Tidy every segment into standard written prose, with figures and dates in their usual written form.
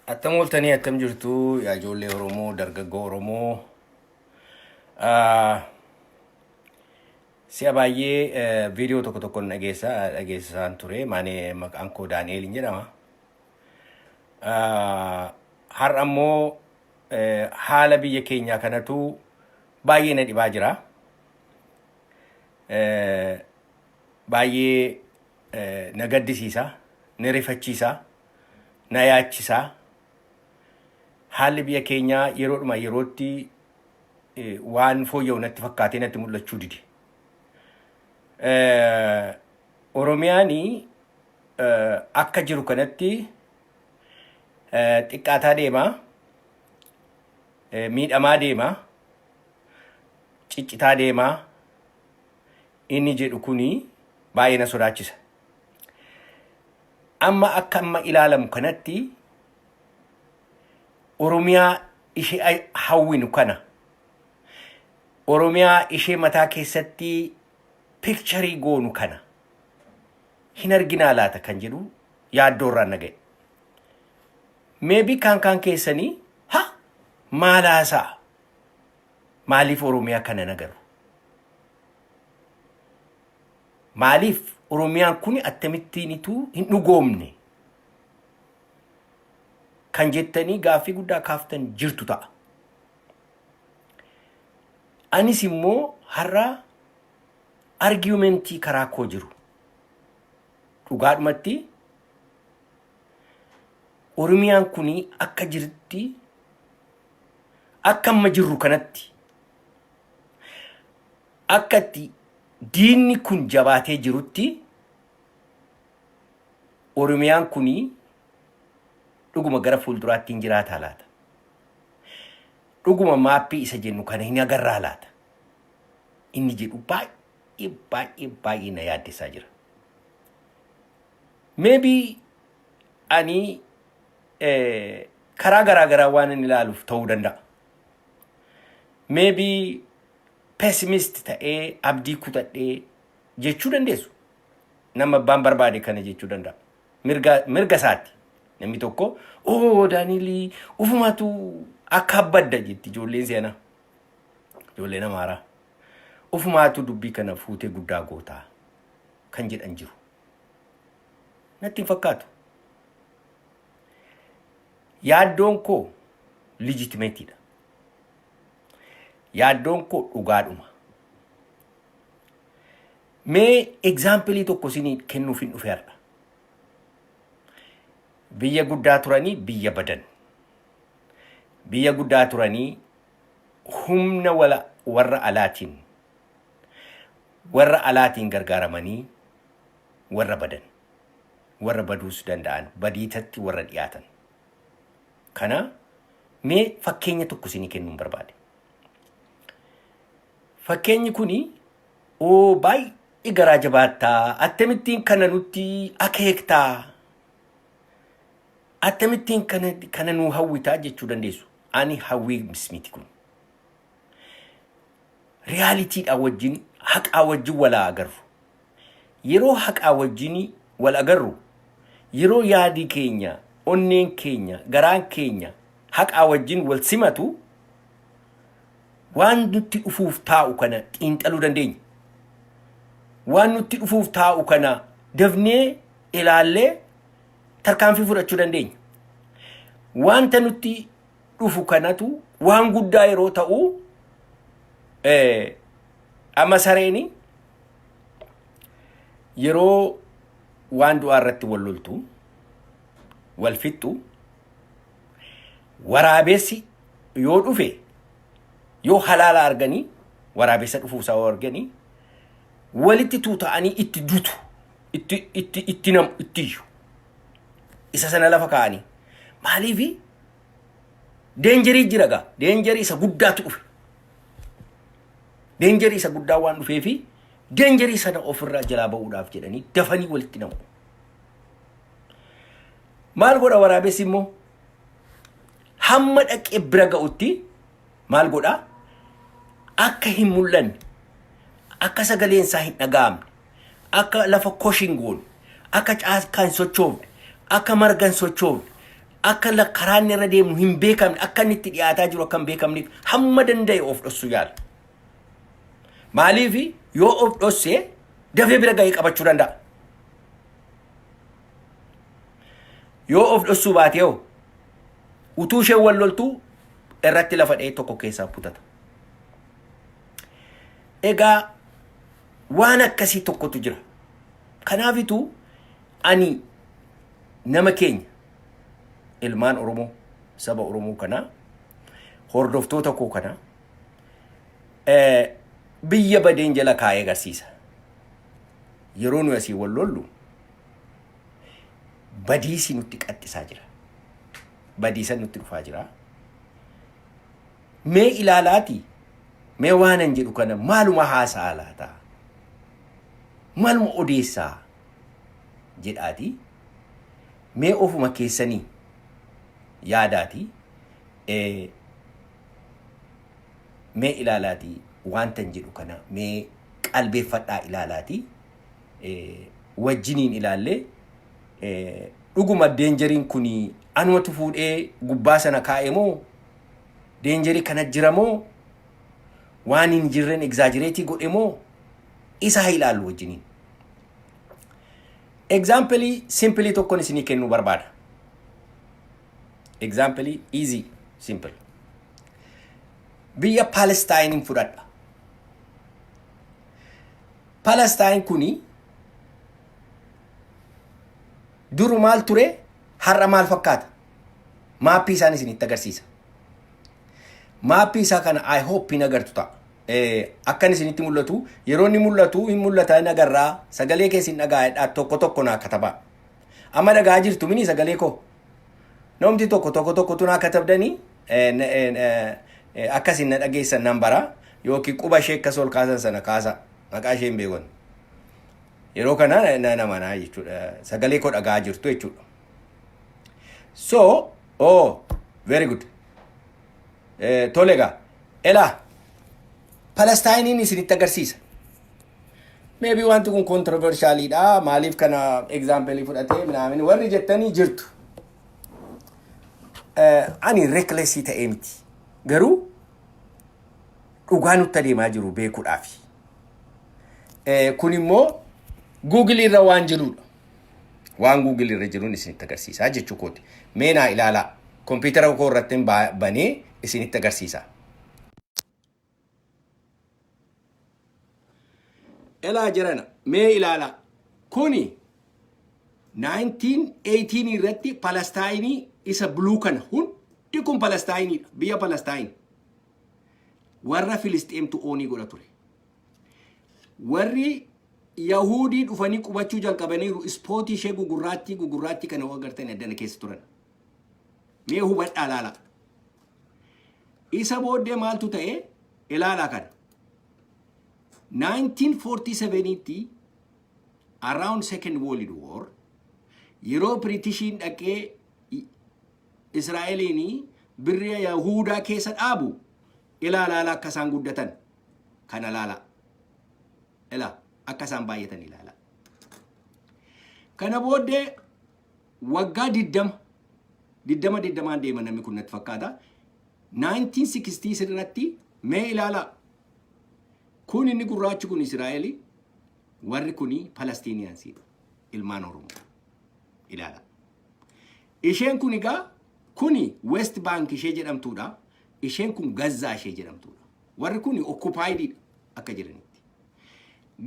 Attam ooltanii, attam jirtu yaa ijoollee Oromoo, dargaggoo Oromoo. Si'a baay'ee viidiyoo tokko tokkoon dhageessa dhageessisaan ture. Maani maqaan koo Daani'eel jedhama. Har'a immoo haala biyya keenyaa kanatu baay'ee na dhibaa jira. Baay'ee na gaddisiisa, na rifachiisa, na yaachisa. Haalli biyya keenyaa yeroodhuma yerootti waan fooyya'u natti fakkaatee natti mul'achuu dide. Oromiyaan akka jiru kanatti xiqqaataa deema, miidhamaa deema, ciccitaa deema inni jedhu kuni baay'ee na sodaachisa. Amma akka amma ilaalamu kanatti Oromiyaa ishee hawwinu kana, Oromiyaa ishee mataa keessatti picture goonu kana hin arginaa laata kan jedhu yaaddoo irraan na ga'e. Maybe kaan kaan keessanii ha maal haasa'a? Maaliif Oromiyaa kana hin agarru? Maaliif Oromiyaan kun akkamittiinitu hin dhugoomne? Kan jettanii gaaffii guddaa kaaftan jirtu ta'a. Anis immoo har'a argumentii karaa koo jiru dhugaadhumatti Oromiyaan kun akka jirti, akka amma jirru kanatti, akka itti diinni kun jabaatee jirutti, Oromiyaan kun dhuguma gara fuulduraatti hin jiraataa laata? Dhuguma maappii isa jennu kana hin agarraa laata? Inni jedhu baay'ee baay'ee baay'ee na yaaddessaa jira. Maybe ani karaa garaa garaa waan inni ilaaluuf ta'uu danda'a. Maybe pessimist ta'ee abdii kutadhee jechuu dandeessu. Nama abbaan barbaade kana jechuu danda'a. Mirga isaati. Namni tokko, "Oo, Daaniilii ufumaatu akka abbadda," jetti ijoolleen seenaa. Ijoolleen Amaaraa. "Ufumaatu dubbii kana fuutee guddaa gootaa," kan jedhan jiru. Natti hin fakkaatu. Yaaddoon koo legitimateiidha. Yaaddoon koo dhugaadhuma. Mee example tokko isinii kennuuf hin dhufe har'a. Biyya guddaa turanii biyya badan. Biyya guddaa turanii humna wala warra alaatiin gargaaramanii warra badan. Warra baduus danda'an, badiitatti warra dhiyaatan. Kana mee fakkeenya tokko isinii kennuun barbaade. Fakkeenyi kuni, "Oo, baay'ee garaa jabaattaa, akkamittiin kana nutti akeektaa, akkamittiin kana nuu hawwitaa?" jechuu dandeessu. Ani hawwii miti kun. Realitydhaa wajjin, haqaa wajjin walaa agarru. Yeroo haqaa wajjin wal agarru, yeroo yaadi keenya, onneen keenya, garaan keenya haqaa wajjin wal simatu, waan nutti dhufuuf taa'u kana xiinxaluu dandeenya. Waan nutti dhufuuf taa'u kana dafnee ilaallee tarkaanfii fudhachuu dandeenya. Wanta nutti dhufu kanatu waan guddaa yeroo ta'u, amma sareeni yeroo waan du'aa irratti wal loltu, wal fixxu, waraabessi yoo dhufe, yoo halaala arganii, waraabessa dhufuusaa yoo arganii, walitti tuuta'anii itti dutu, itti namu, itti iyyu. Isa sana lafa kaa'anii maaliifi danger jira gaa, danger isa guddaatu dhufe. Danger isa guddaa waan dhufeefi danger sana ofirraa jalaa ba'uudhaaf jedhanii dafanii walitti namu. Maal godha waraabessi immoo? Hamma dhaqee bira ga'utti maal godha? Akka hin mul'anne, akka sagaleen isaa hin dhaga'amne, akka lafa koshin goone, akka caakkaa hin sochoofne, akka marga hin sochoofne, Akka karaa inni irra deemu hin beekamne, akka inni itti dhiyaataa jiru akka hin beekamneef hamma danda'e of dhossu yaala. Maaliif? Yoo of dhossee dafee bira ga'ee qabachuu danda'a. Yoo of dhossuu baatee hoo, utuu isheen wal loltuu irratti lafa dha'ee tokko keessaa kutata. Egaa waan akkasii tokkotu jira. Kanaafitu ani nama keenya, ilmaan Oromoo, saba Oromoo kanaa, hordoftoota koo kanaa biyya badeen jala kaa'ee agarsiisa. Yeroo nuyi asii wal lollu badiisi nutti qaxxisaa jira. Badiisa nutti dhufaa jira. Mee ilaalaati, mee waanan jedhu kana maaluma haasa'a laata? Maaluma odeessaa jedhaati. Mee ofuma keessanii yaadaati. Mee ilaalaati, waantan jedhu kana mee qalbeeffadhaa ilaalaati. Wajjiniin ilaallee dhuguma dangeriin kun anumatu fuudhee gubbaa sana kaa'e moo, dangerii kana jira moo, waan hin jirreen exaggerate godhe moo, isa haa ilaallu wajjiniin. Example simple tokkoon isinii kennuu barbaada. Example easy, simple. Biyya Palestaayiniin fudhadha. Palestine kuni duru maal ture? Har'a maal fakkaata? Mapii isaan isinitti agarsiisa. Mapii isaa kana I hope hin agartu ta'a. Akkan isinitti mul'atu, yeroo inni mul'atu hin mul'ata, hin agarraa, sagalee keessa hin dhagaa'edha, tokko tokko naa katabaa. Amma dhagaa jirtu mini sagalee koo? Namti tokko tokko tokkotu naa katabdanii akkasin na dhageessan nan bara, yookiin quba ishee akkas ol kaasan sana kaasa, maqaa ishee hin beekon. Yeroo kana na namanaa jechuudha. Sagalee koo dhagaa jirtu jechuudha. So, oh, very good. Tole egaa, elaa Palestaayiniin isinitti agarsiisa. Maybe wanti kun controversialidha. Maaliif kana example fudhatee minaamin warri jettanii jirtu. Ani recklessii ta'ee miti. Garuu dhugaa nutti adeemaa jiru beekuudhaafi. Kun immoo Google irra waan jirudha. Waan Google irra jiruun isinitti agarsiisaa jechuu kooti. Mee naa ilaalaa. Kompiitara koo irratti banee isinitti agarsiisa. Elaa jirana, mee ilaalaa. Kuni 1918 irratti Palestaayinii isa blue kana, hundi kun Palestaayiniidha. Biyya Palestaayin. Warra Filisxeemtu own godha ture. Warri Yaahudii dhufanii qubachuu jalqabaniiru. Spotii ishee gugurraattii gugurraattii kana agartanii addana keessa turan. Mee hubadhaa ilaala. Isa booddee maaltu ta'e? Ilaalaa kana. 1947tti, around Second World War, yeroo Biritishiin dhaqee Israa'eliin birriya Yahudaa keessa dhaabu, ilaalaa akka isaan guddatan kana ilaala. Ilaa akka isaan baay'atan ilaala. Kana booddee waggaa 20 20 20n deema namni kun natti fakkaata. 1960 irratti mee ilaalaa. Kun inni gurraachi kun Israa'eli, warri kuni Palestiniansiidha. Ilmaan Oromoo. Ilaala. Isheen kun egaa kuni West Bank ishee jedhamtuudha. Isheen kun Gazzaa ishee jedhamtuudha. Warri kuni occupied akka jiranitti.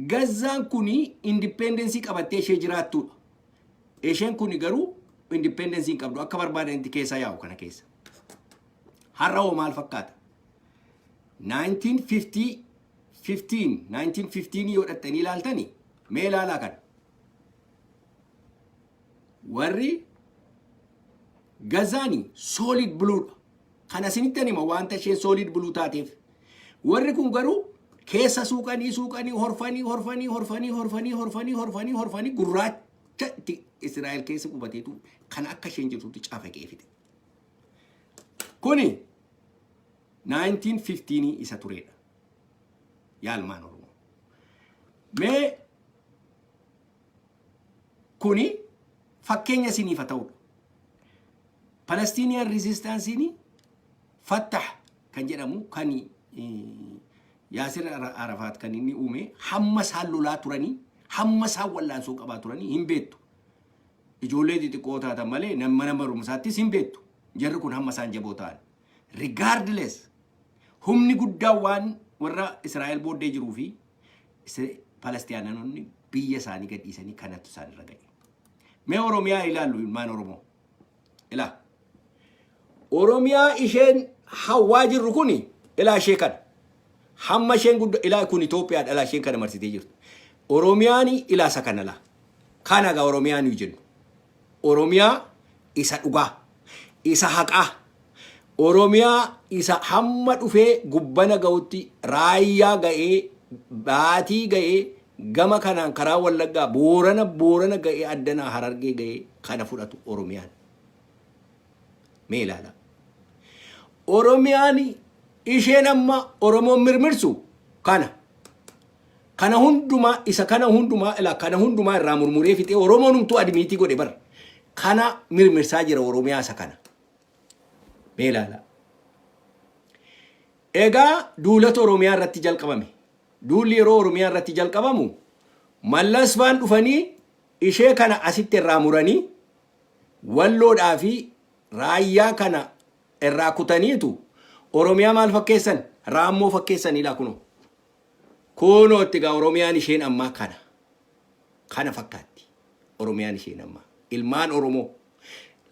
Gazzaan kuni independence qabattee ishee jiraattuudha. Isheen kuni garuu independence hin qabdu, akka barbaadanitti keessa yaa'u kana keessa. Har'a hoo maal fakkaata? 1950 15 1915 yoo dhattanii ilaaltani, mee ilaalaa kana. Warri Gazaani solid bluedha. Kana isinitti hima wanta isheen solid blue taateef. Warri kun garuu keessa suuqanii suuqanii, horfanii horfanii horfanii horfanii horfanii horfanii horfanii, gurraacha itti Israa'el keessa qubateetu kan akka isheen jirtutti cafaqee fide. Kuni 1915 isa turedha. Yaalmaan Oromoo. Mee kuni fakkeenya isiniif haa ta'udha. Palestinian resistanceiin Fattah kan jedhamu kan Yaasir Arafaat kan inni uume hamma isaan lolaa turanii, hamma isaan wallaansoo qabaa turanii hin beektu. Ijoollee xixiqqoo taatan malee mana barumsaattis hin beektu. Jarri kun hamma isaan jaboo ta'an. Regardless, humni guddaan waan warra Israa'el booddee jiruu fi Palestiyaanonni biyya isaanii gadhiisanii kanatu isaan irra ga'e. Mee Oromiyaa ilaallu, ilmaan Oromoo. Ilaa. Oromiyaa isheen hawwaa jirru kuni ilaa ishee kana. Hamma isheen guddaa ilaa kun Itoophiyaadha, ilaa isheen kana marsitee jirtu. Oromiyaan ilaa isa kana laa. Kana egaa Oromiyaa nuyi jennu. Oromiyaa isa dhugaa, isa haqaa. Oromiyaa isa hamma dhufee gubbana ga'utti, Raayyaa ga'ee, Baatii ga'ee, gama kanaan karaa Wallaggaa, Boorana ga'ee, addanaa Harargee ga'ee kana fudhatu Oromiyaan. Mee ilaala. Oromiyaan isheen amma Oromoon mirmirsu kana. Kana hundumaa, isa kana hundumaa ilaa, kana hundumaa irraa murmuree fixee Oromoon humtuu admit godhe bara. Kana mirmirsaa jira, Oromiyaa isa kana. Mee ilaala. Egaa duulata Oromiyaa irratti jalqabame. Duulli yeroo Oromiyaa irratti jalqabamu Mallas faan dhufanii ishee kana asitti irraa muranii, Walloodhaa fi Raayyaa kana irraa kutaniitu Oromiyaa maal fakkeessan? Raammoo fakkeessan ilaa kunoo. Kunoo itti egaa Oromiyaan isheen ammaa kana. Kana fakkaatti. Oromiyaan isheen ammaa. Ilmaan Oromoo.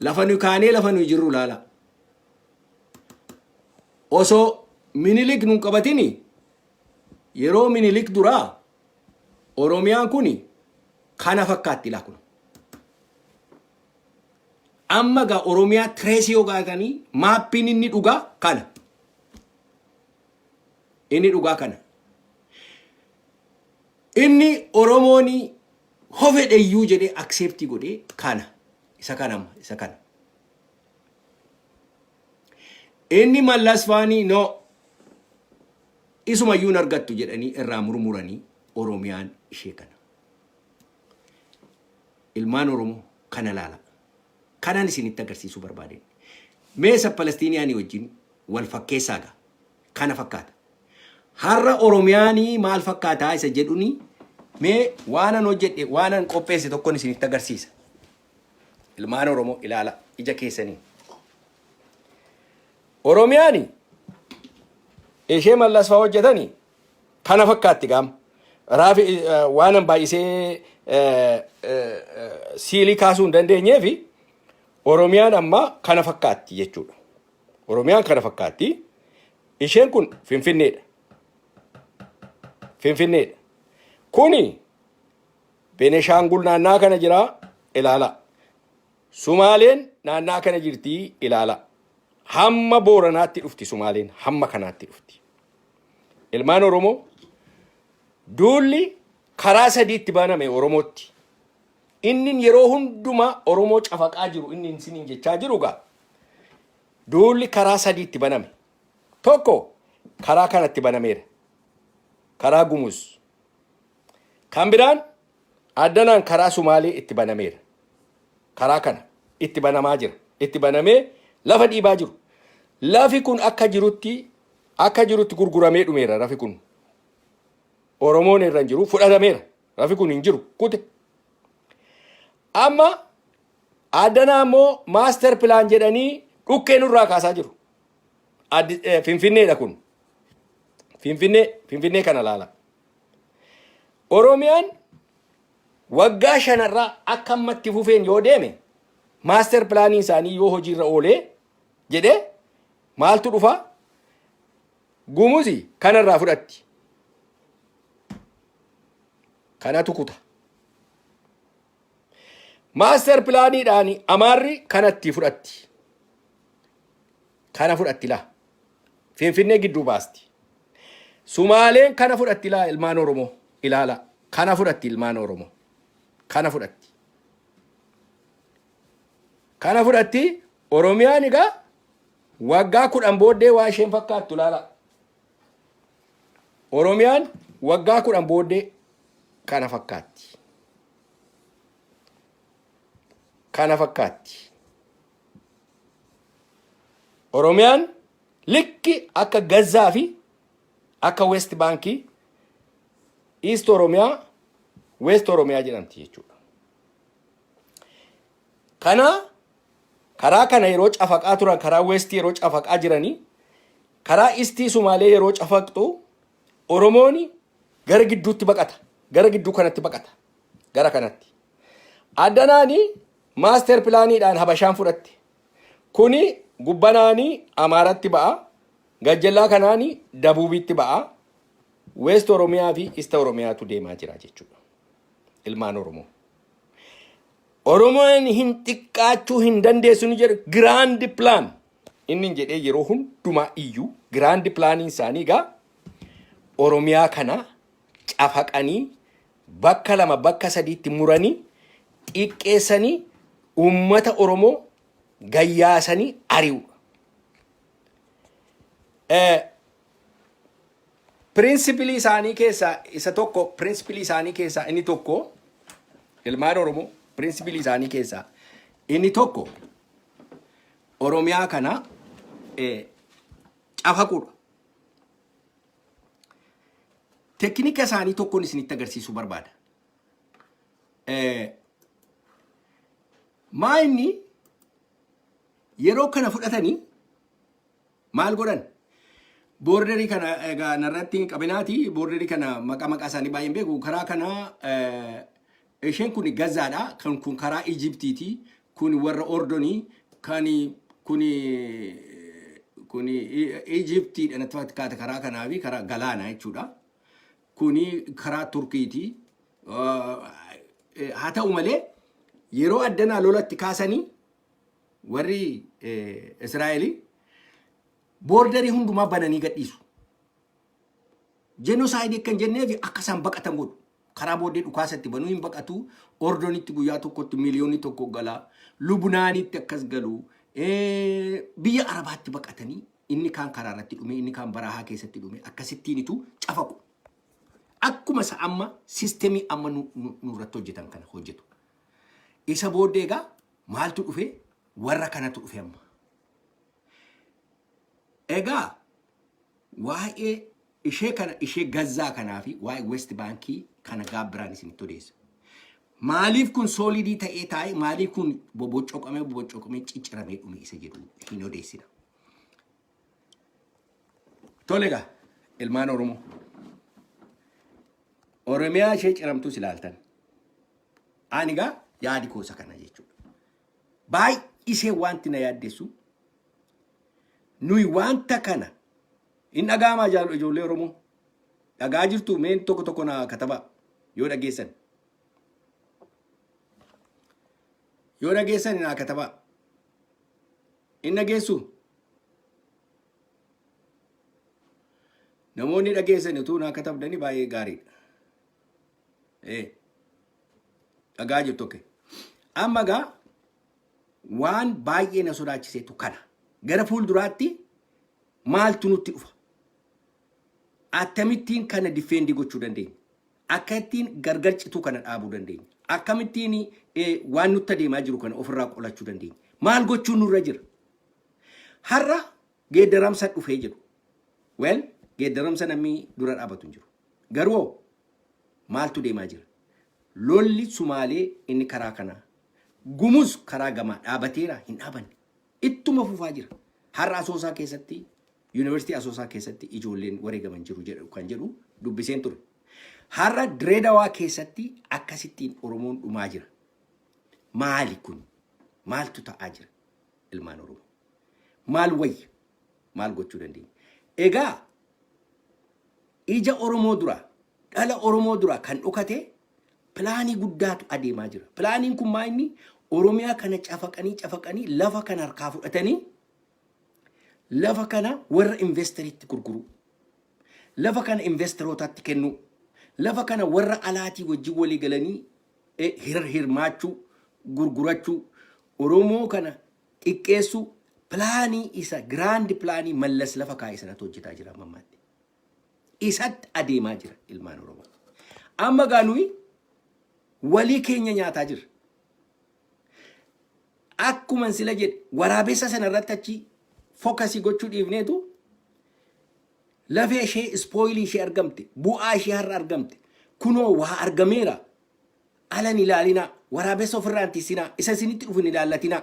Lafa nuyi kaanee lafa nuyi jirru ilaala. Osoo Minilik nun qabatini, yeroo Minilik duraa Oromiyaan kun kana fakkaatti ilaa kun. Amma egaa Oromiyaa trace yoo gaatanii mapiin inni dhugaa kana. Inni dhugaa kana. Inni Oromoon hofedheyyuu jedhee accept godhee kana. Isa kana amma isa kana. Inni Mallas faanii no, isumayyuu hin argattu jedhanii irraa murmuranii Oromiyaan ishee kana. Ilmaan Oromoo, kana laala. Kanaan isinitti agarsiisuu barbaadeen. Mee isa Palestiniyaanii wajjin wal fakkeessaa gaa. Kana fakkaata. Har'a Oromiyaanii maal fakkaataa isa jedhuni mee waanan hojjedhe, waanan qopheesse tokkon isinitti agarsiisa. Ilmaan Oromoo, ilaala ija keessanii. Oromiyaani ishee Mallas fa'aa hojjetanii kana fakkaatti gaama. Raafi waanan baay'isee siilii kaasuu hin dandeenyee fi Oromiyaan amma kana fakkaatti jechuudha. Oromiyaan kana fakkaatti. Isheen kun Finfinneedha. Finfinneedha. Kuni Beneshaangul naannaa kana jira, ilaala. Sumaaleen naannaa kana jirti, ilaala. Hamma Booranaatti dhufti Sumaaleen, hamma kanaatti dhufti. Ilmaan Oromoo, duulli karaa sadiitti baname Oromootti. Inni yeroo hundumaa Oromoo cafaqaa jiru, inni isiniin jechaa jiru gaa. Duulli karaa sadiitti baname. Tokko karaa kanatti banameera. Karaa Gumuz. Kan biraan addanaan karaa Sumaalee itti banameera. Karaa kana itti banamaa jira. Itti banamee lafa dhiibaa jiru. Lafi kun akka jirutti gurguramee dhumeera lafi kun. Oromoon irra hin jiru, fudhatameera. Lafi kun hin jiru, kute. Amma addanaa immoo master plan jedhanii dhukkee nurraa kaasaa jiru. Finfinneedha kun. Finfinnee kana laala. Oromiyaan waggaa 5rraa akka ammatti fufeen yoo deeme, master planii isaanii yoo hojiirra oolee jedhee, maaltu dhufa? Gumuzi kanarraa fudhatti. Kanatu kuta. Master planiidhaan Amaarri kanatti fudhatti. Kana fudhatti laa. Finfinnee gidduu baasti. Sumaaleen kana fudhatti laa, ilmaan Oromoo ilaala. Kana fudhatti, ilmaan Oromoo. Kana fudhatti. Kana fudhatti. Oromiyaan egaa waggaa 10 booddee waa isheen fakkaattu ilaala. Oromiyaan waggaa 10 booddee kana fakkaatti. Kana fakkaatti. Oromiyaan likki akka Gazzaa fi akka West Baankii East Oromiyaa, West Oromiyaa jedhamti jechuudha. Kana karaa kana yeroo cafaqaa turan, karaa West yeroo cafaqaa jiranii, karaa Eastii Sumaalee yeroo cafaqxu Oromoon gara gidduutti baqata. Gara gidduu kanatti baqata. Gara kanatti. Addanaani master planiidhaan Habashaan fudhatte. Kuni gubbanaani Amaaratti ba'a. Gajjallaa kanaani Dabuubitti ba'a. West Oromiyaa fi East Oromiyaatu deemaa jira jechuudha. Ilmaan Oromoo. Oromoon hin xiqqaachuu hin dandeessu ni jedhu. Grand plan inni jedhee yeroo hundumaa iyyuu grand planiin isaanii egaa Oromiyaa kana cafaqanii bakka lama bakka sadiitti muranii xiqqeessanii uummata Oromoo gayyaasanii ari'uudha. Principleii isaanii keessaa isa tokko, principleii isaanii keessaa inni tokko, ilmaan Oromoo, principleii isaanii keessaa inni tokko Oromiyaa kana cafaquudha. Tekinika isaanii tokkoon isinitti agarsiisuu barbaada. Maa inni yeroo kana fudhatanii maal godhan? Borderii kana egaa narratti hin qabinaati. Borderii kana maqaa maqaa isaanii baay'een beeku. Karaa kana isheen kun Gazaadha. Kan kun karaa Ijiptiiti. Kun warra Ordonii. Kan kun kun Ijiptiidha natti fakkaata karaa kanaa fi karaa galaanaa jechuudha. Kuni karaa Turkiiti. Haa ta'u malee yeroo addanaa lolatti kaasanii warri Israa'elii borderii hundumaa bananii gadhiisu. Genocideii akka hin jenneef akka isaan baqatan godhu. Karaa booddee dhukaasatti banuu hin baqatu. Ordonitti guyyaa tokkotti 1 miiliyoonii gala. Lubnaanitti akkas galu. Biyya Arabaatti baqatanii inni kaan karaa irratti dhume, inni kaan barahaa keessatti dhume, akkasittiinitu cafaqu. Akkuma isa amma systemii amma nu nurratti hojjetan kana hojjetu. Isa booddee egaa maaltu dhufe? Warra kanatu dhufe amma. Egaa waa'ee ishee kana, ishee Gazzaa kanaa fi waa'ee West Baankii kana gaabbiraan isinitti odeessa. Maaliif kun solidii ta'ee taa'e, maaliif kun bobocoqamee bobocoqamee cicciramee dhume isa jedhu hin odeessina. Tole egaa, ilmaan Oromoo. Oromiyaa ishee ciramtus ilaaltan. Ani egaa yaadi koosa kana jechuudha. Baay'isee wanti na yaaddessu nuyi wanta kana hin dhaga'amaa jaalu. Ijoollee Oromoo, dhagaa jirtu? Meen tokko tokko na katabaa yoo dhageessan. Yoo dhageessan naa katabaa. Hin dhageessu? Namoonni dhageessan utuu naa katabdanii baay'ee gaariidha. Dhagaa jirtu, okay. Amma gaa waan baay'ee na sodaachisetu kana. Gara fuulduraatti maaltu nutti dhufa? Akkamittiin kana defend gochuu dandeenya? Akkamittiin gargar cituu kana dhaabuu dandeenya? Akkamittiin waan nutti adeemaa jiru kana ofirraa qolachuu dandeenya? Maal gochuun nurra jira? Har'a geeddaramsa dhufee jiru. Well, geeddaramsa namni dura dhaabatu hin jiru. Garuu maaltu deemaa jira? Lolli Sumaalee inni karaa kanaa, Gumuz karaa gamaa dhaabateera? Hin dhaabanne. Ittuma fufaa jira. Har'a Asoosaa keessatti, Yuunivarsiitii Asoosaa keessatti ijoolleen wareegaman jiru jedhu kan jedhu dubbiseen ture. Har'a Direedawaa keessatti akkasittiin Oromoon dhumaa jira. Maali kun? Maaltu ta'aa jira? Ilmaan Oromoo. Maal wayya? Maal gochuu dandeenya? Egaa ija Oromoo dura, dhala Oromoo dura kan dhokate planii guddaatu adeemaa jira. Planiin kun maa inni? Oromiyaa kana cafaqanii cafaqanii lafa kana harkaa fudhatanii lafa kana warra investoriitti gurguruu. Lafa kana investorootatti kennuu. Lafa kana warra alaatii wajjin walii galanii hirmaachuu, gurgurachuu, Oromoo kana xiqqeessuu, planii isa grand planii Mallas lafa kaa'e sanatti hojjetaa jira amma ammaatti. Isatti adeemaa jira, ilmaan Oromoo. Amma gaa nuyi walii keenya nyaataa jirra. Akkuma sila jedhe waraabessa sana irratti achi focus gochuu dhiifneetu lafee ishee, spoil ishee argamte, bu'aa ishee har'a argamte, kunoo waa argameera, alan ilaalinaa, waraabessa ofirraa hin tissinaa, isa isinitti dhufu hin ilaallatinaa.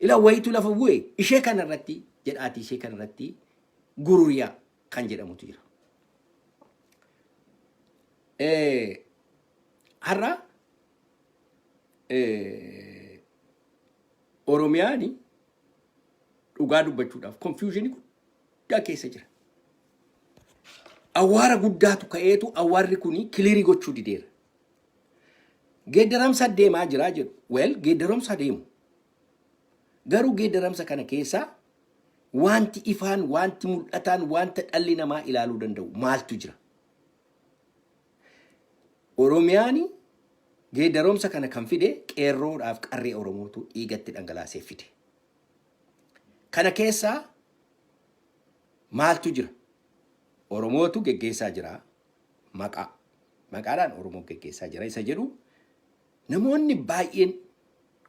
Ila wayitu lafa bu'e ishee kanarratti jedhaati, ishee kanarratti gururiyaa kan jedhamutu jira. Har'a Oromiyaan dhugaa dubbachuudhaaf confusion guddaa keessa jira. Awwaara guddaatu ka'eetu awwaarri kun clear gochuu dideera. Geeddaramsa deemaa jira jedhu. Well, geeddaramsa deemu. Garuu geeddaramsa kana keessaa wanti ifaan, wanti mul'ataan, wanta dhalli namaa ilaaluu danda'u maaltu jira? Oromiyaan geeddaramsa kana kan fide qeerroodhaaf qarree Oromootu dhiigatti dhangalaasee fide. Kana keessaa maaltu jira? Oromootu geggeessaa jira. Maqaa. Maqaadhaan Oromoo geggeessaa jira isa jedhu namoonni baay'een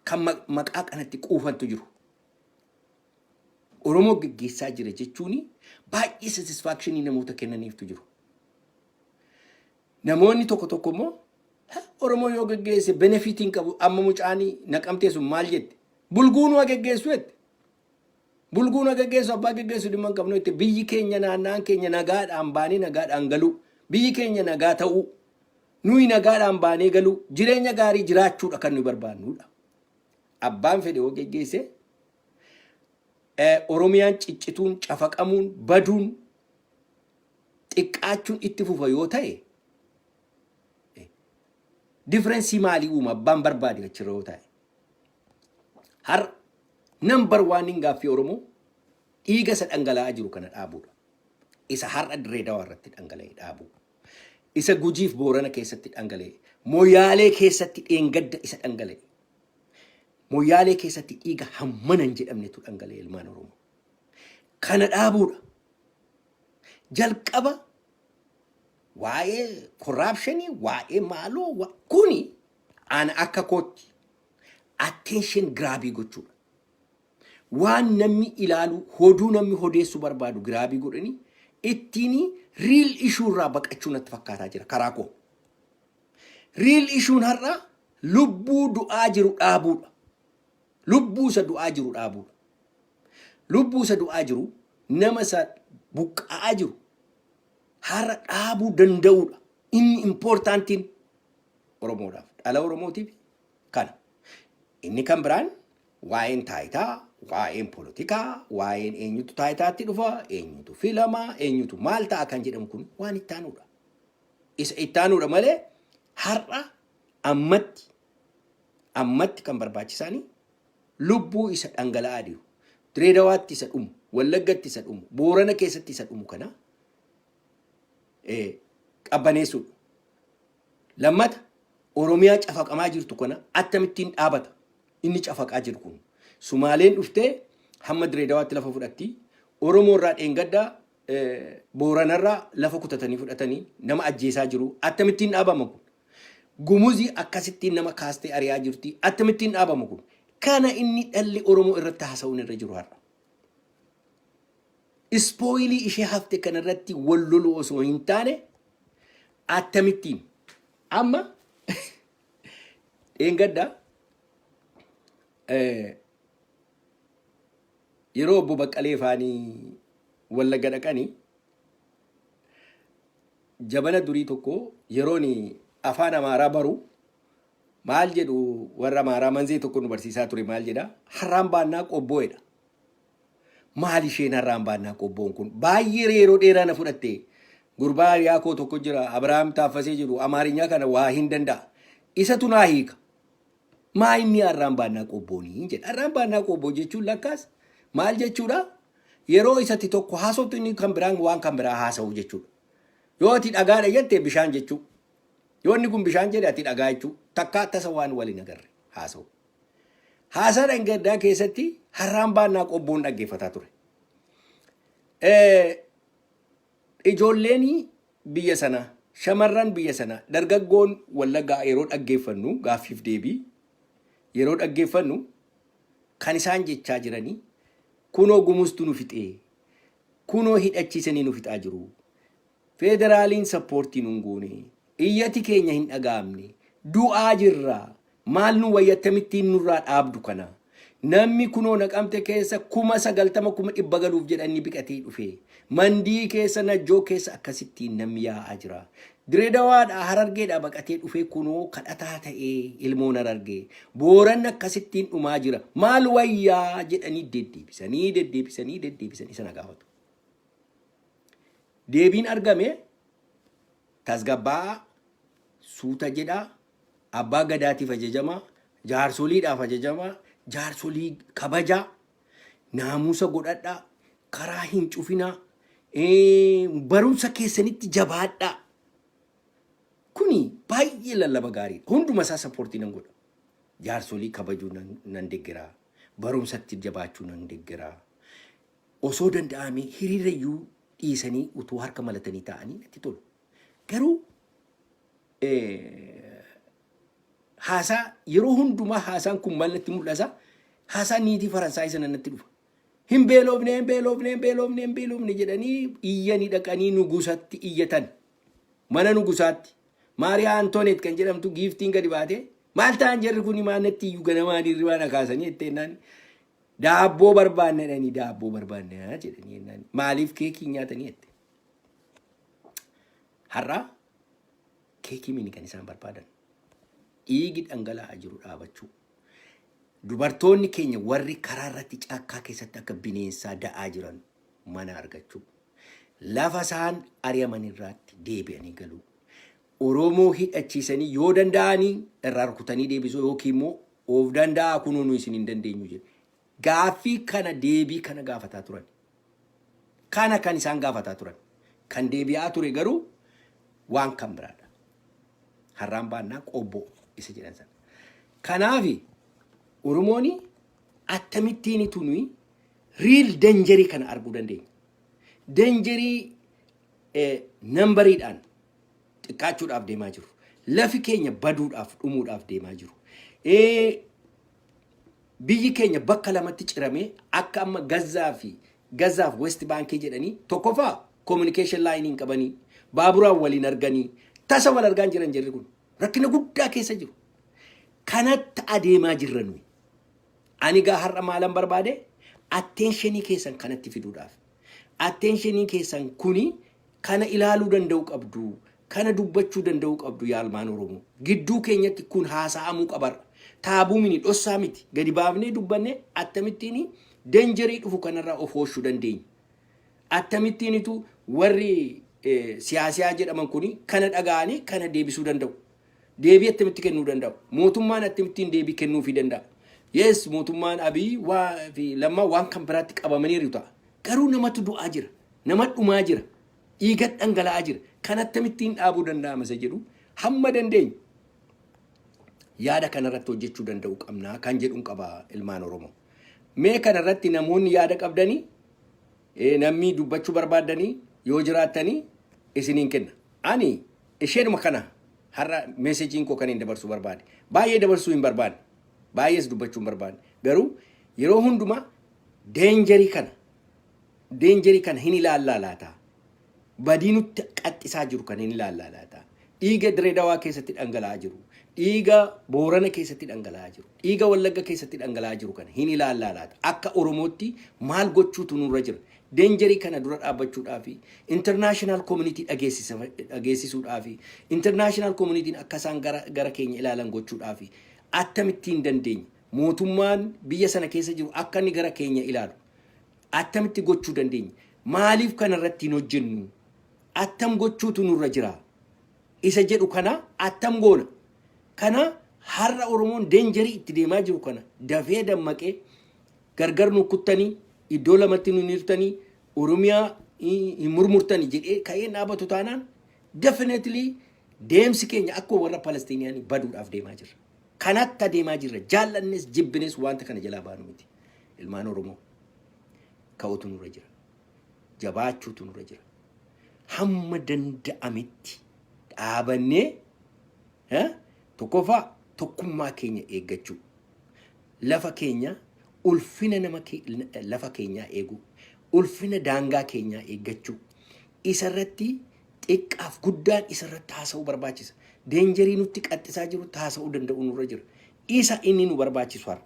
kan maqaa kanatti quufantu jiru. Oromoo geggeessaa jira jechuun baay'ee satisfaction namoota kennaniiftu jiru. Namoonni tokko tokko immoo Oromoo yoo geggeesse benefit hin qabu. Amma mucaanii Naqamtee sun maal jette? Bulguun waa geggeessu jette. Bulguun waa geggeessu, abbaa geggeessu dhimma hin qabnu jette. Biyyi keenya, naannaan keenya nagaadhaan baanee nagaadhaan galuu. Biyyi keenya nagaa ta'uu. Nuyi nagaadhaan baanee galuu. Jireenya gaarii jiraachuudha kan nuyi barbaannudha. Abbaan fedhe yoo geggeesse Oromiyaan ciccituun, cafaqamuun, baduun, xiqqaachuun itti fufa yoo ta'e, difference maalii uuma abbaan barbaade achirra yoo ta'e? Har number one gaaffii Oromoo dhiiga isa dhangala'aa jiru kana dhaabuudha. Isa har'a Dirree Dawaa irratti dhangala'e dhaabuu. Isa Gujiif Boorana keessatti dhangala'e. Moyaalee keessatti dheengadda isa dhangala'e. Moyaalee keessatti dhiiga hammana hin jedhamnetu dhangala'e ilmaan Oromoo. Kana dhaabuudha. Jalqaba waa'ee corruption, waa'ee maaloo kuni ana akka kootti attention grab gochuudha. Waan namni ilaalu, hoduu namni hodeessuu barbaadu grab godhanii ittiin real issue irraa baqachuu natti fakkaataa jira karaa koo. Real issuen har'a lubbuu du'aa jiru dhaabuudha. Lubbuu isa du'aa jiru dhaabuudha. Lubbuu isa du'aa jiru, nama isa buqqa'aa jiru har'a dhaabuu danda'uudha. Inni importantiin Oromoodhaaf, dhala Oromootiif kana. Inni kan biraan waa'een taayitaa, waa'een polotikaa, waa'een eenyutu taayitaatti dhufa, eenyutu filama, eenyutu maal ta'a kan jedhamu kun waan itti aanuudha. Isa itti aanuudha malee har'a ammatti kan barbaachisaanii lubbuu isa dhangala'aa jiru. Dirree Dawaatti isa dhumu, Wallaggatti isa dhumu, Boorana keessatti isa dhumu kana qabbaneessuudha. Lammata, Oromiyaa cafaqamaa jirtu kana akkamittiin dhaabata? Inni cafaqaa jiru kun. Sumaaleen dhuftee hamma Dirree Dawaatti lafa fudhatti. Oromoo irraa dheengaddaa Booranarraa lafa kutatanii fudhatanii nama ajjeesaa jiru. Akkamittiin dhaabama kun? Gumuzii akkasittiin nama kaastee ari'aa jirti. Akkamittiin dhaabama kun? Kana inni dhalli Oromoo irratti haasa'uun irra jiru har'a. Spoil ishee hafte kanarratti wal lolu osoo hin taane, akkamittiin amma dheengadda yeroo obbo Baqqalee faanii Wallagga dhaqanii, jabana durii tokko yeroon afaan Amaaraa baru maal jedhu, warra Amaaraa manzee tokko nu barsiisaa ture. Maal jedha? Harraan baannaa qobboo'edha. Maal isheen harraan baannaa qobboon kun? Baay'ee yeroo dheeraa na fudhatte. Gurbaa hiriyaa koo tokko jira, Abiraam Taaffasee jiru, Amaarinyaa kana waa hin danda'a. Isatu naa hiika. Maa inni harraan baannaa qobboonii jedha. Harraan baannaa qobboo jechuun lakkaas maal jechuudha? Yeroo isatti tokko haasoftu inni kan biraan waan kan biraa haasa'u jechuudha. Yoo ati dhagaadha jette bishaan jechuu. Yoo inni kun bishaan jedhe ati dhagaa jechuu. Takkaa tasa waan waliin agarre haasa'u. Haasaa dhangaddaa keessatti harraan baannaa qobboon dhaggeeffataa ture. Ijoolleen biyya sanaa, shamarran biyya sanaa, dargaggoon Wallaggaa yeroo dhaggeeffannu, gaaffiif deebii yeroo dhaggeeffannu kan isaan jechaa jiranii Kunoo Gumustu nu fixee. Kunoo hidhachiisanii nu fixaa jiru. Federaaliin support nun goone. Iyyati keenya hin dhaga'amne. Du'aa jirra. Maal nu wayya, akkamittiin nurraa dhaabdu kana? Namni kunoo Naqamte keessa 90,000, 100,000 galuuf jedhanii biqatee dhufe. Mandii keessa, Najjoo keessa akkasittiin namni yaa'aa jira. Direedawaadhaa, Harargeedhaa baqatee dhufee kunoo kadhataa ta'ee ilmoon Harargee. Booranni akkasittiin dhumaa jira. Maal wayyaa jedhanii deddeebisanii deddeebisanii deddeebisanii sana gaafatu. Deebiin argame tasgabbaa'aa, suuta jedhaa, abbaa gadaatiif ajajamaa, jaarsoliidhaaf ajajamaa, jaarsolii kabajaa, naamusa godhadhaa, karaa hin cufinaa, barumsa keessanitti jabaadhaa. Kuni baay'ee lallaba gaariidha. Hunduma isaa support nan godha. Jaarsolii kabajuu nan deeggaraa. Barumsatti jabaachuu nan deeggaraa. Osoo danda'amee hiriirayyuu dhiisanii utuu harka malatanii taa'anii natti tolu. Garuu haasaa yeroo hundumaa haasaan kun maal natti mul'isa? Haasaa niitii Faransaayii sana natti dhufa. Hin beelofne, hin beelofne, hin beelofne, hin beelofne jedhanii iyyanii dhaqanii nugusatti iyyatan. Mana nugusaatti. Maariyaa Antoneet kan jedhamtu giiftiin gadi baate, maal ta'an jarri kun, maal natti iyyuu, ganamaan hirribaa na kaasanii jettee jennaan, daabboo barbaanne jedhanii, daabboo barbaanne jedhanii jennaan, maaliif keekii nyaatanii jette. Har'a keekii mini kan isaan barbaadan. Dhiigi dhangala'aa jiru dhaabachuu. Dubartoonni keenya warri karaa irratti caakkaa keessatti akka bineensaa da'aa jiran mana argachuu. Lafa isaan ari'aman irraatti deebi'anii galuu. Oromoo hidhachiisanii yoo danda'anii irraa rukutanii deebisuu yookiin immoo of danda'aa, kunuu nu isin hin dandeenyu jedhe. Gaaffii kana, deebii kana gaafataa turan. Kana kan isaan gaafataa turan. Kan deebi'aa ture garuu waan kan biraadha. Har'aan baannaa qobboo isa jedhan sana. Kanaafi Oromoon akkamittiin nuyi real danger kana arguu dandeenya? Danger numberiidhaan xiqqaachuudhaaf deemaa jiru. Lafi keenya baduudhaaf, dhumuudhaaf deemaa jiru. Biyyi keenya bakka lamatti ciramee akka amma Gazzaa fi Gazaaf West Bank jedhanii, tokkoffaa communication line hin qabanii, baaburaan waliin arganii, tasa wal argaa hin jiran. Jarri kun rakkina guddaa keessa jiru. Kanatti adeemaa jirra nuyi. Ani gaa har'a maalan barbaade? Attention keessan kanatti fiduudhaaf. Attention keessan kuni kana ilaaluu danda'u qabdu. Kana dubbachuu danda'u qabdu yaa ilmaan Oromoo. Gidduu keenyatti kun haasa'amuu qabarra. Taboo mini, dhossaa miti. Gadi baafnee dubbanne akkamittiin danger dhufu kanarraa of oolchuu dandeenya? Akkamittiinitu warri siyaasiyaa jedhaman kuni kana dhaga'anii kana deebisuu danda'u? Deebii akkamitti kennuu danda'u? Mootummaan akkamittiin deebii kennuufii danda'a? Yes, mootummaan Abiy waa fi Lammaa waan kan biraatti qabamaniiru ta'a. Garuu namatu du'aa jira. Nama dhumaa jira. Dhiiga dhangala'aa jira. Kan akkamittiin dhaabuu danda'ama isa jedhu hamma dandeenyu yaada kanarratti hojjechuu danda'u qabnaa kan jedhuun qaba, ilmaan Oromoo. Mee kanarratti namoonni yaada qabdanii, namni dubbachuu barbaaddanii yoo jiraattanii isiniin kenna. Ani isheenuma kana har'a messageiin koo kan hin dabarsuu barbaade. Baay'ee dabarsuu hin barbaanne. Baay'ees dubbachuu hin barbaanne. Garuu yeroo hundumaa danger kana hin ilaallaa laata? Badii nutti qaxxisaa jiru kan hin ilaallaa laata? Dhiiga Direedawaa keessatti dhangala'aa jiru. Dhiiga Boorana keessatti dhangala'aa jiru. Dhiiga Wallagga keessatti dhangala'aa jiru kana hin ilaallaa laata? Akka Oromootti maal gochuutu nurra jira? Danger kana dura dhaabbachuudhaa fi international community dhageessisuudhaa fi international communityn akka isaan gara keenya ilaalan gochuudhaa fi akkamittiin dandeenya? Mootummaan biyya sana keessa jiru akka inni gara keenya ilaalu attamitti gochuu dandeenya? Maaliif kana irratti hin hojjennu? Attam gochuutu nurra jira? Isa jedhu kana attam goona? Kana har'a Oromoon danger itti deemaa jiru kana dafee dammaqee, gargar nu kuttanii, iddoo lamatti nu hirtanii, Oromiyaa hin murmurtanii jedhee ka'ee dhaabatu taanaan, definitely deemsi keenya akkuma warra Palestiniyaanii baduudhaaf deemaa jirra. Kanatti adeemaa jirra. Jaallannes jibbines wanta kana jalaa baanu miti. Ilmaan Oromoo, ka'utu nurra jira. Jabaachuutu nurra jira. Hamma danda'ametti dhaabannee, tokkoffaa tokkummaa keenya eeggachuu. Lafa keenya Ulfina nama lafa keenyaa eeguu, ulfina daangaa keenyaa eeggachuu, isarratti xiqqaaf guddaan isarratti haasa'uu barbaachisa. Dangerii nutti qaxxisaa jiru haasa'uu danda'u nurra jira. Isa inni nu barbaachisu har'a.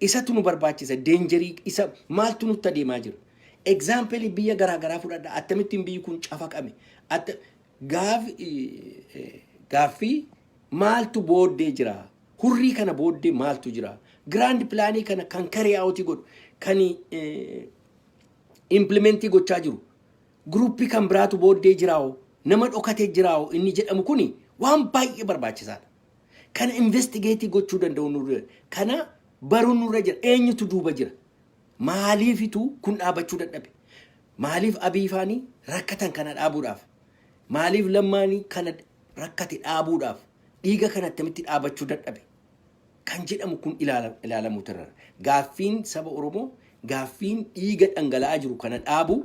Isatu nu barbaachisa. Dangerii isa maaltu nutti adeemaa jira? Example biyya garaagaraa fudhadha. Akkamittiin biyyi kun cafaqame? Gaaffii maaltu booddee jira? Hurrii kana booddee maaltu jira? Grand planii kana kan carry out godhu, kan implementii gochaa jiru. Groupii kan biraatu booddee jiraa'o, nama dhokatee jiraa'o inni jedhamu kuni waan baay'ee barbaachisaadha. Kana investigate gochuu danda'u nurra jira. Kana baruun nurra jira. Eenyutu duuba jira? Maaliifitu kun dhaabachuu dadhabe? Maaliif Abiy faanii rakkatan kana dhaabuudhaaf? Maaliif Lammaanii kana rakkate dhaabuudhaaf? Dhiiga kana akkamitti dhaabachuu dadhabe? Kan jedhamu kun ilaalamuutu irra. Gaaffiin saba Oromoo, gaaffiin dhiiga dhangala'aa jiru kana dhaabu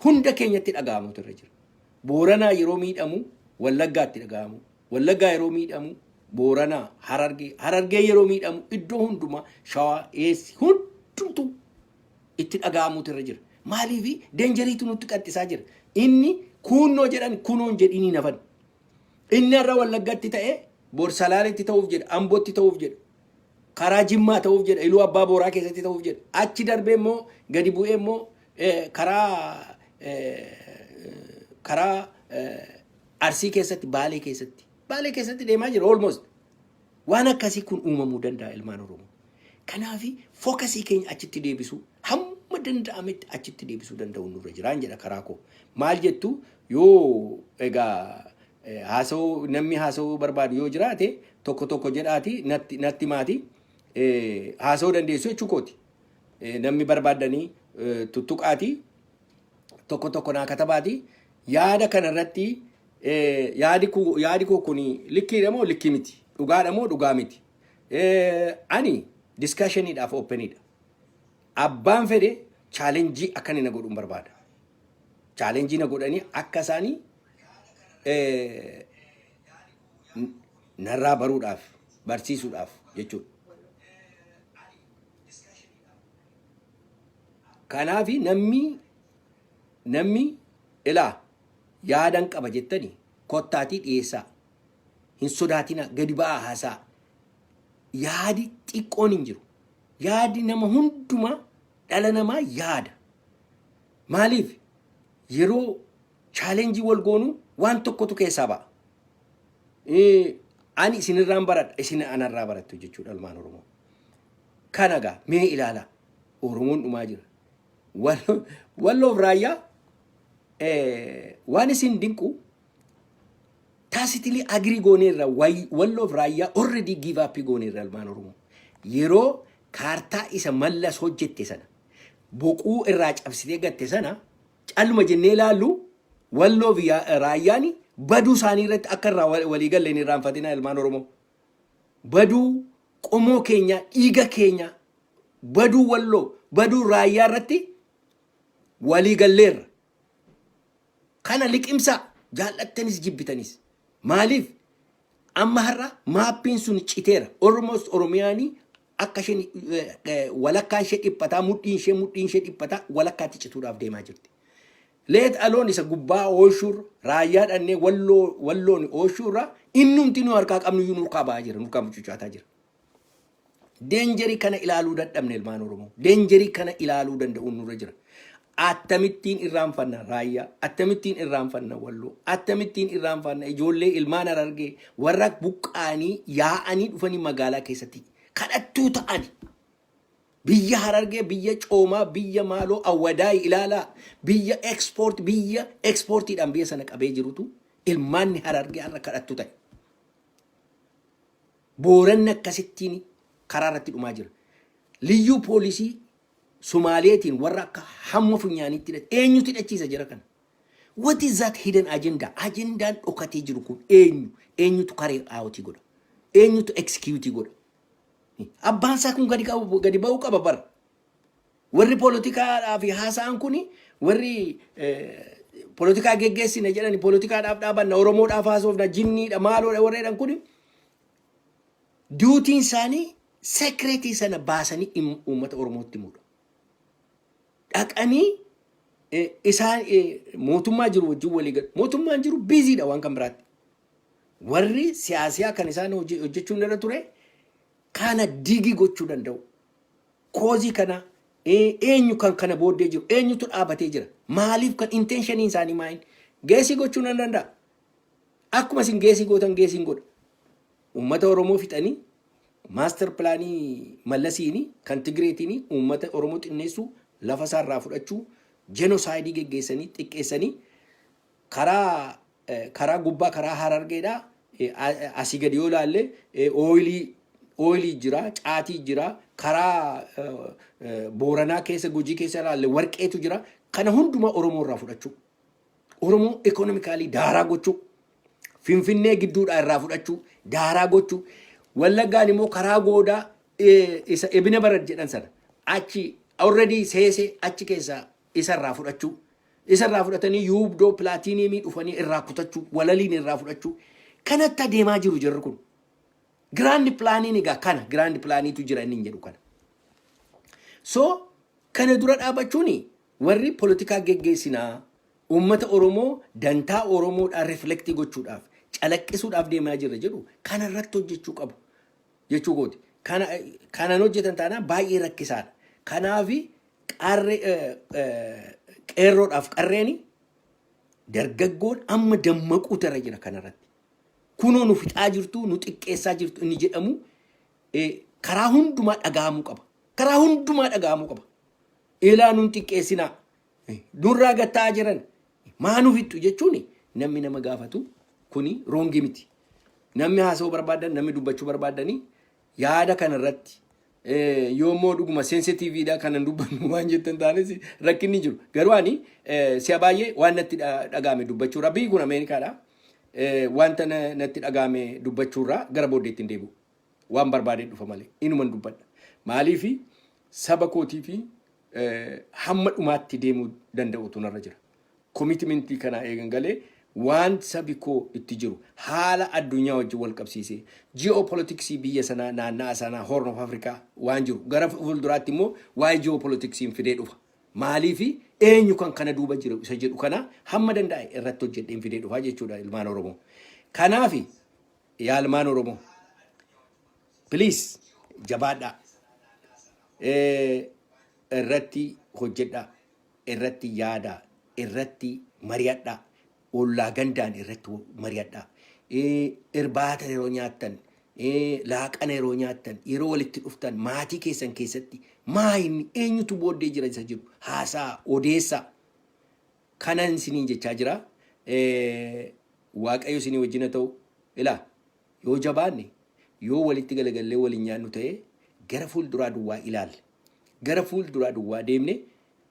hunda keenyatti dhaga'amuutu irra jira. Booranaa yeroo miidhamu Wallaggaatti dhaga'amu. Wallaggaa yeroo miidhamu Booranaa, Harargee, Harargee yeroo miidhamu iddoo hundumaa, Shawaa, Eessi hundumtuu itti dhaga'amuutu irra jira. Maaliif dangeriitu nutti qaxxisaa jira? Inni kuunnoo jedhan kunoon jedhanii nafan. Inni har'a Wallaggatti ta'e bor Salaaletti ta'uuf jedha, Ambootti ta'uuf jedha, karaa Jimmaa ta'uuf jedha, Iluu Abbaa Booraa keessatti ta'uuf jedha. Achi darbee immoo gadi bu'ee immoo karaa Arsii keessatti, Baalee keessatti. Baalee keessatti deemaa jira almost. Waan akkasii kun uumamuu danda'a, ilmaan Oromoo. Kanaaf focusii keenya achitti deebisuu, hamma danda'ametti achitti deebisuu danda'u nurra jiraan jedha karaa koo. Maal jettu? Yoo egaa haasa'uu, namni haasa'uu barbaadu yoo jiraate, tokko tokko jedhaati natti maati haasa'uu dandeessu jechuu kooti. Namni barbaadanii tuttuqaati tokko tokko naa katabaati yaada kanarratti, yaadi koo kun likkiidha moo likkii miti, dhugaadha moo dhugaa miti? Ani discussioniidhaaf openidha. Abbaan fedhe challenge akka inni na godhuun barbaada. Challenge na godhanii akka isaanii narraa baruudhaaf, barsiisuudhaaf jechuudha. Kanaaf namni ilaa yaadan qaba jettanii kottaatii dhiyeessaa. Hin sodaatinaa, gadi ba'aa haasaa. Yaadi xiqqoon hin jiru. Yaadi nama hundumaa, dhala namaa yaada. Maaliif yeroo challenge wal goonu waan tokkotu keessaa ba'a. Ani isinirraan baradha, isin anarraa barattu jechuudha, ilmaan Oromoo. Kana gaa mee ilaalaa, Oromoon dhumaa jira. Walloof Raayyaa waan isin dinqu, tacitly agree gooneerra. Walloof Raayyaa already give up gooneerra, ilmaan Oromoo. Yeroo kaartaa isa Mallas hojjette sana boquu irraa cabsitee gatte sana calluma jennee ilaallu, Walloof Raayyaan baduu isaanii irratti akka irraa walii galleen irraanfatina, ilmaan Oromoo. Baduu qomoo keenya, dhiiga keenya, baduu Walloo, baduu Raayyaa irratti walii galleerra. Kana liqimsaa, jaallattanis jibbitanis. Maaliif amma har'a mapiin sun citeera. Almost Oromiyaanii akka isheen walakkaan ishee dhiphataa, mudhiin ishee dhiphataa walakkaatti cituudhaaf deemaa jirti. Let alone isa gubbaa ooshuurra, Raayyaa dhannee Walloo, Walloon ooshuurra, innumti nu harkaa qabnu iyyuu nurkaa ba'aa jira, nurkaa mucucaataa jira. Dangerii kana ilaaluu dadhabne, ilmaan Oromoo. Dangerii kana ilaaluu danda'uun nurra jira. Akkamittiin irraanfanna Raayyaa? Akkamittiin irraanfanna Walloo? Akkamittiin irraanfanna ijoollee ilmaan Harargee warra buqqaanii yaa'anii dhufanii magaalaa keessatti kadhattuu ta'ani? Biyya Harargee, biyya coomaa, biyya maaloo awwadaay ilaalaa, biyya export, biyya exportiidhaan biyya sana qabee jirutu ilmaanni Harargee har'a kadhattuu ta'e. Booranni akkasittiin karaa irratti dhumaa jira. Liyyuu poolisii Sumaaleetiin warra akka hamma funyaaniitti hidhate eenyutu hidhachiisa jira kana? What is that hidden agenda? Agendaan dhokatee jiru kun eenyu? Eenyutu carry out godha? Eenyutu execute godha? Abbaan isaa kun gadi qabu, gadi ba'uu qaba bara. Warri poolitikaadhaa fi haasa'an kuni, warri poolitikaa geggeessina jedhani, poolitikaadhaaf dhaabanna, Oromoodhaaf haasofna, jinniidha, maaloodha warra jedhan kuni, dutyiin isaanii Secret sana baasanii uummata Oromootti himuudha. Dhaqanii isaan mootummaa jiru wajjin walii galu. Mootummaan jiru busy dha waan kan biraatti. Warri siyaasiyaa kan isaan hojjechuun irra ture kana dig gochuu danda'u. Cause kana, eenyu kan kana booddee jiru, eenyutu dhaabatee jira, maaliif kan intention iin isaanii maal, guess gochuu nan danda'a. Akkuma isin guess gootan guess iin godha. Uummata Oromoo fixanii, master plan ii Mallasiini kan Tigireetiin uummata Oromoo xinneessuu, lafa isaarraa fudhachuu, genocide ii geggeessanii xiqqeessanii, karaa gubbaa, karaa Harargeedhaa asii gadi yoo ilaalle oil ii oil ii jira, caatii jira, karaa Booranaa keessa, Gujii keessa ilaalle warqeetu jira. Kana hundumaa Oromoo irraa fudhachuu. Oromoo economically daaraa gochuu. Finfinnee gidduudhaa irraa fudhachuu, daaraa gochuu. Wallaggaan immoo karaa goodaa isa Ebina Barad jedhan sana achi already seesee achi keessaa isa irraa fudhachuu. Isa irraa fudhatanii yuubdoo platinum ii dhufanii irraa kutachuu, walaliin irraa fudhachuu. Kanatti adeemaa jiru jirri kun. Grand plan iin egaa kana, grand plan iitu jira inni hin jedhu kana. So kana dura dhaabachuun warri poolitikaa geggeessinaa, uummata Oromoo dantaa Oromoodhaan reflect ii gochuudhaaf, calaqqisuudhaaf deemaa jirra jedhu, kana irratti hojjechuu qabu jechuu kooti. Kana kanan hojjetan taanaan baay'ee rakkisaadha. Kanaafi qarree, qeerroodhaaf qarreeni, dargaggoon amma dammaquutu irra jira kanarratti. Kunoo nu fixaa jirtu, nu xiqqeessaa jirtu inni jedhamu karaa hundumaa dhaga'amuu qaba. Karaa hundumaa dhaga'amuu qaba. Ilaa, nun xiqqeessinaa. Nurraa gattaa jiran. Maa nu fixxu jechuun namni nama gaafatu kuni wrong ii miti. Namni haasa'uu barbaadan, namni dubbachuu barbaadanii yaada kanarratti yoommoo dhuguma sensitive iidha kanan dubbannu waan jettan taanis rakkinni jiru. Garuu ani si'a baay'ee waan natti dhaga'ame dubbachuurraa, biyyi kun Ameerikaadha. Wanta natti dhaga'ame dubbachuurraa gara booddeetti hin deebi'u. Waan barbaadee dhufa malee inuman dubbadha. Maaliifi saba kootii fi hamma dhumaatti deemuu danda'utu narra jira. Commitment ii kana eegan galee, waan sabi koo itti jiru haala addunyaa wajjin wal qabsiisee, geopolitics ii biyya sanaa, naanna'a sanaa, Horn of Africa waan jiru, gara fuulduraatti immoo waa'ee geopolitics iin fidee dhufa. Maaliifi eenyu kan kana duuba jiru isa jedhu kana hamma danda'e irratti hojjedheen fidee dhufa jechuudha, ilmaan Oromoo. Kanaafi yaa ilmaan Oromoo, please jabaadhaa. Irratti hojjedhaa, irratti yaadaa, irratti mari'adhaa, ollaa gandaan irratti mari'adhaa. Irbaata yeroo nyaattan, laaqana yeroo nyaattan, yeroo walitti dhuftan, maatii keessan keessatti maa inni eenyutu booddee jira isa jiru haasaa, odeessaa. Kanan isiniin jechaa jira. Waaqayyo isinii wajjin haa ta'u. Ilaa, yoo jabaanne, yoo walitti galagallee waliin nyaannu ta'ee, gara fuulduraa duwwaa ilaalle, gara fuulduraa duwwaa deemne,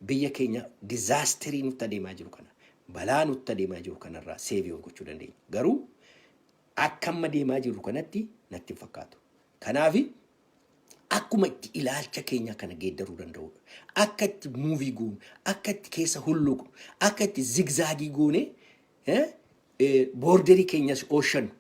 biyya keenya disaster ii nutti adeemaa jiru kana, balaa nutti adeemaa jiru kanarraa save gochuu dandeenya. Garuu akka amma deemaa jiru kanatti natti hin fakkaatu. Kanaafi akkuma itti ilaalcha keenya kana geeddaruu danda'udha. Akka itti move ii goonu, akka itti keessa hulluqnu, akka itti zigzag ii goone border ii keenyas ooshannu,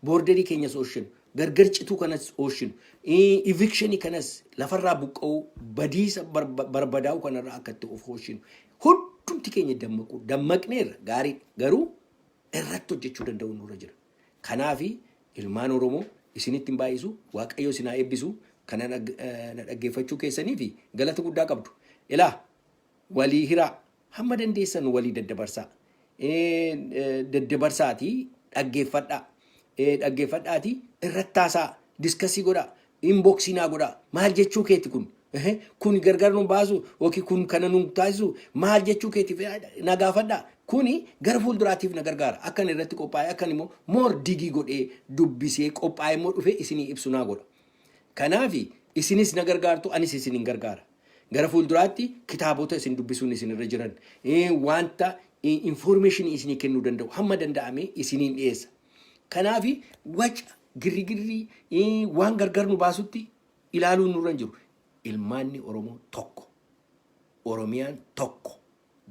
border ii keenyas ooshannu, gargar cituu kanas oolchinu, eviction ii kanas, lafarraa buqqa'uu, badiisa barbadaa'uu kanarraa akka itti of oolchinu hundumti keenya dammaquu, dammaqneerra, gaarii, garuu irratti hojjechuu danda'u nurra jira. Kanaafi ilmaan Oromoo, isinitti hin baay'isu, Waaqayyo isin haa eebbisu. Kana na dhaggeeffachuu keessanii fi galata guddaa qabdu. Ilaa, walii hiraa, hamma dandeessan walii daddabarsaa. Daddabarsaatii dhaggeeffadhaa. Dhaggeeffadhaatii irratti haasaa, discuss ii godhaa, inbox ii naa godhaa. Maal jechuu keeti kun? Kun gargar nu baasu yookiin kun kana nu taasisu maal jechuu keetiif na gaafadhaa. Kuni gara fuulduraatiif na gargaara. Akkan irratti qophaa'e, akkan immoo more dig ii godhee dubbisee qophaa'e immoo dhufee isinii ibsu naa godha. Kanaafi isinis na gargaartu, anis isin hin gargaara. Gara fuulduraatti kitaabota isin dubbisuun isin irra jiran, wanta information isinii kennuu danda'u hamma danda'ame isiniin dhiyeessa. Kanaafi waca girrigirrii waan gargar nu baasutti ilaaluun nurra hin jiru. Ilmaanni Oromoo tokko. Oromiyaan tokko.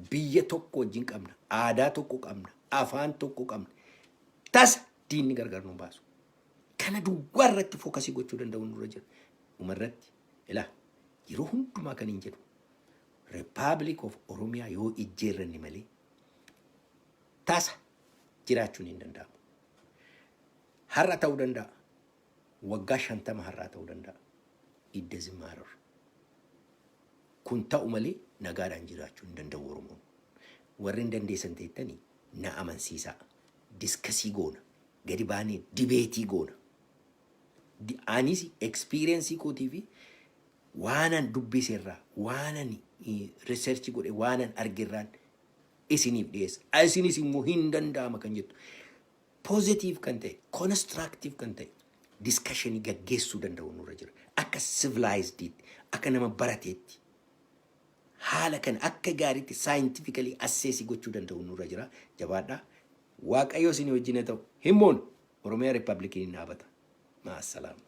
Biyya tokko wajjin qabna. Aadaa tokko qabna. Afaan tokko qabna. Tasa diinni gargar nu baasu. Kana duwwaa irratti focus ii gochuu danda'u nurra jira. Dhumarratti ilaa, yeroo hundumaa kan hin jedhu, Republic of Oromiyaa yoo ijjeerranni malee tasa jiraachuun hin danda'amu. Har'a ta'uu danda'a. Waggaa 50 har'aa ta'uu danda'a. It doesn't matter. Kun ta'u malee nagaadhaan jiraachuu hin danda'u Oromoon. Warri hin dandeessan teettanii na amansiisaa. Discuss goona. Gadi baanee debate goona. Anis experience kootii fi waanan dubbiseerraa, waanan research godhe, waanan argerraan isiniif dhiyeessa. Isinis immoo hin danda'ama kan jettu. Positive kan ta'e, constructive kan ta'e, discussion gaggeessuu danda'u nurra jira. Akka civilizediitti, akka nama barateetti. Haala kana akka gaariitti scientifically assess gochuu danda'u nurra jira. Jabaadhaa. Waaqayyo isin wajjin haa ta'u. Himmoon Oromiyaa Republiciin hin dhaabata. Maasalaama.